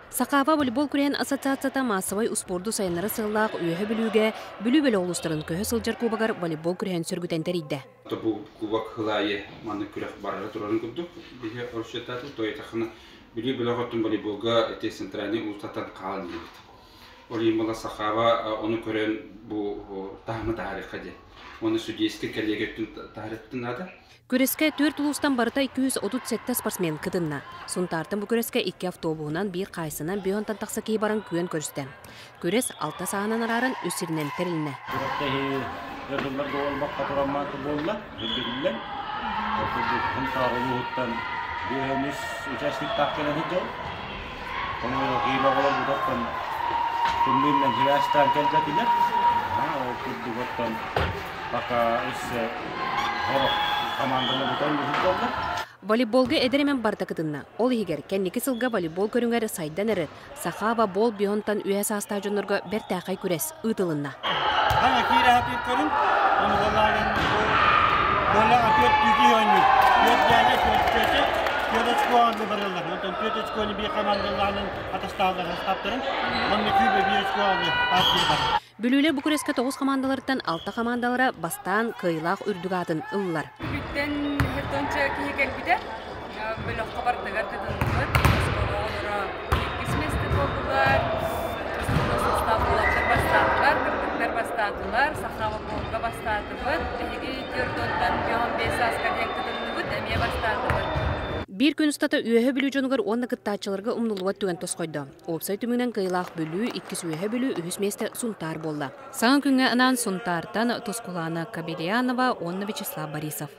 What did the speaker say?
Сахаава волейбол күрэһин ассоциацията маассабай успуорду сайыннарар сыаллаах Үөһэ Бүлүүгэ Бүлүү бөлөх улуустарын көһө сылдьар кубогар волейбол күрэһин сөргүтэн тэрийдэ. Бу кубок сыл аайы маннык күрэх барара турарын курдук биһи расчеттаатыбыт. Тойтахына Бүлүү бөлөх оттон волейболга ити центральный улуустартан хаалан иһэбит. Ол иһин була Сахаава ону көрөн бу таһымы таһаарыахха диэн. Уонна судейскай коллегия өттүн таһаарыахпытын наада. Күрэскэ түөрт улуустан барыта 237 спортсмен кытынна. Сунтаартан бу күрэскэ икки автобуһунан, биир хаайсынан биэс тахса киһи баран күөн көрүстэ. Күрэс алта сааһынан арааран үс сиринэн тэрилиннэ. Күрэхтэһии өр сылларга олбоххо тураммааты буолла, үрдүгүллэн. Ол курдук Сунтаар улууһуттан биэһэн үс участниктаах кэлэн сылдьабыт. Хомойуох иһин оҕолорбут оттон тымныыннан сибээстээн кэлбэтилэр. Ол курдук оттон пока өссө сорох командалар бутан сылдьаллар. Волейболга эдэр эмэн барыта кытынна. Ол иһигэр кэнники сылга волейбол көрүҥэр сайдан эрэр Сахава бол бионтан үөһэ саастаах дьоннорго бэртээхэй күрэс ыытылынна. Хаҥа киирэ сатыыр көрүҥ, ону боллаанын болла түөрт киһи оонньуур. Түөрт дьээдьэ, түөрт чүөчэ, түөрт очко оонньуу бараллар. Онтон түөрт очкону биир командалаанын атастааллар састааптарын, онно күүбэ биир очко оонньуу партия барар. Бүлүүлэр бу күрэскэ тоҕус хамаандаларыттан алта хамаандалара бастаан кыайыылаах үрдүк аатын ыллылар. Бүлүүттэн хертонча киһи кэлбитэ. Бөлөххө бардыгар кытынныбыт. Оскуола оҕолоро иккис миэстэ буоллулар. Состав уолаттар бастаатылар, кыргыттар бастаатылар, Сахава полка бастаатыбыт. Биһиги түөрт уонтан биэс сааска диэн кытынныбыт, эмиэ бастаатыбыт. Биир күн устата Үөһэ Бүлүү дьонугар уонна кыттааччыларга умнуллубат түгэн тосхойдо. Уопсай түмүгүнэн кыайыылаах Бүлүү, иккис Үөһэ Бүлүү, үһүс миэстэ Сунтаар буолла. Саҥа күҥҥэ анаан Сунтаартан Тускулаана Кабельянова уонна Вячеслав Борисов.